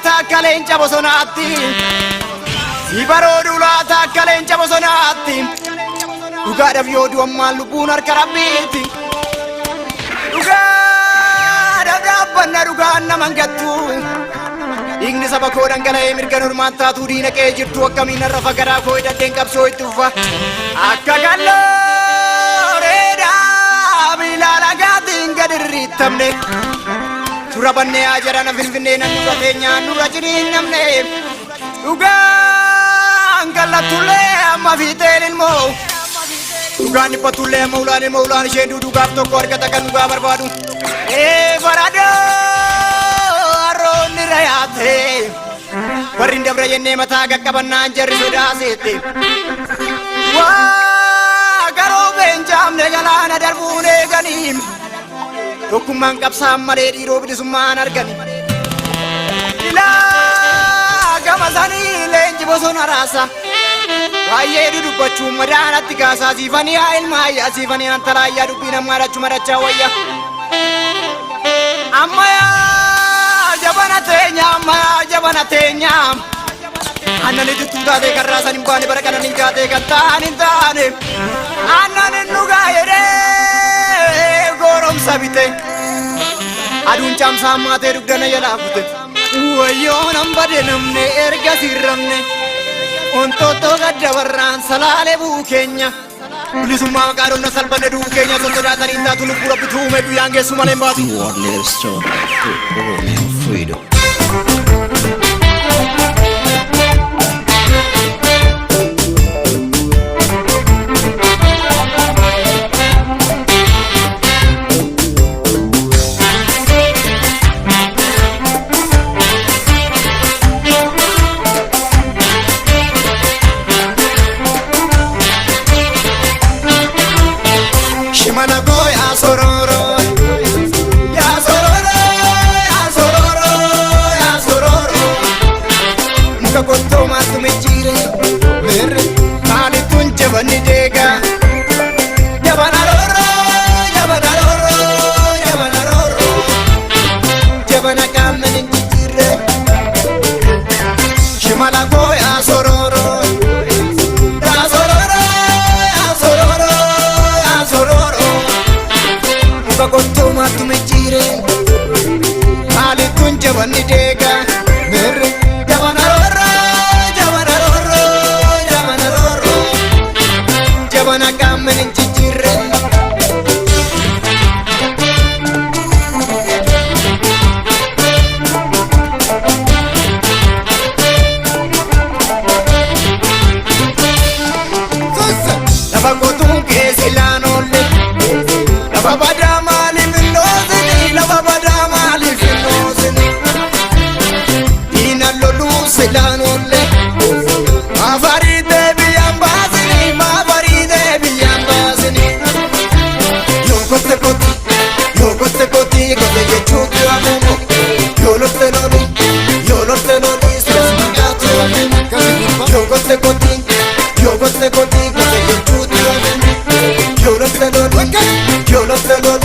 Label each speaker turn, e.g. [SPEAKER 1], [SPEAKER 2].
[SPEAKER 1] laata akka leenca bosonaatti. Si baroodu laata akka leenca bosonaatti. Dhugaadhaaf yoo du'ammaan lubbuun harka Rabbiiti. Dhugaadhaaf dhaabbanna dhugaan nama hin gattu. Dhiigni saba koo dhangala'ee mirga normaan taatuu diina qe'ee jirtu akkamiin narra fagaraa koo hidhadheen qabsoo itti fufa. Akka kallooreedhaa miila lagaatiin gad irriittamne. Tura bannee haa jarana Finfinnee nan nurra teenyaan nurra jiriin namne. Dhugaan kallattullee amma fiixeen ilmoo. Dhugaan dhiphatullee amma ulaan ilmoo ulaan isheen duudugaaf tokko argata kan dhugaa barbaadu. Ee baradoo harroonni rayaate. Warri hin dabra jennee mataa qaqqabannaan jarri sodaaseette. Waa garuu beenjaamne galaana darbuun eeganii. Tokkummaan qabsaan malee dhiiroo bilisummaan argani. Ilaa gama sanii leenji bosona raasa. Baay'ee dudubbachuun madaanatti kaasaa siifanii haa ilma ayyaa siifanii antala ayyaa dubbii namaa rachu marachaa wayya. Amma yaa jabana teenya amma yaa jabana teenya. Aannan itittuu taatee kan raasan hin baane bara kanan hin kaatee kan ta'an hin taane. Aannan hin dhugaa jedhee goromsa bite. Aduun caamsaa maatee dugdana jalaa kute. Wayyoo nan bade namne erga sirramne. Ontottoo gadda barraan salaalee bu'u keenya. Bilisummaa maqaa dhonna salphanne du'u keenya sossodaatanii hin taatu lubbuu rabbitu uume guyyaan geessu malee hin baatu.
[SPEAKER 2] The world leaders to Oromia freedom.
[SPEAKER 1] Shimala koo yaa sororo. Yaa sororo, yaa sororo, yaa sororo. Muka qottoo maaltu mijjiire? Mirri maalittuun jabanni deega? Jabana rooroo, jabana rooroo, jabana rooroo. Jabana qaamni hin jijjiirre. Shimala koo yaa sororo. Yaa sororo, yaa sororo, yaa sororo. Muka qottoo maaltu mijjiire? Maalittuun jabanni deega? Mirri jabana rooroo, jabana rooroo, jabana rooroo. Jabana qaamni hin jijjiirre. Lafa qotuun keessi laanoolle. Lafa badaa maaliif hin dhoosini? Lafa badaa maaliif hin dhoosini? Diina loluu silaanoolle. Maafariitee biyyaan baasini? Maafariitee biyyaan baasini? Yoo kotte kotti, yoo kotte kotti, kotte jechuutu hamuumu. Yoo lotte loli, yoo lotte loli, sunis maqaatu hamuumu. Yoo kotte kotti, yoo kotte kotti, kotte jechuutu hamuumu. Yoo lotte loli, yoo lotte loli.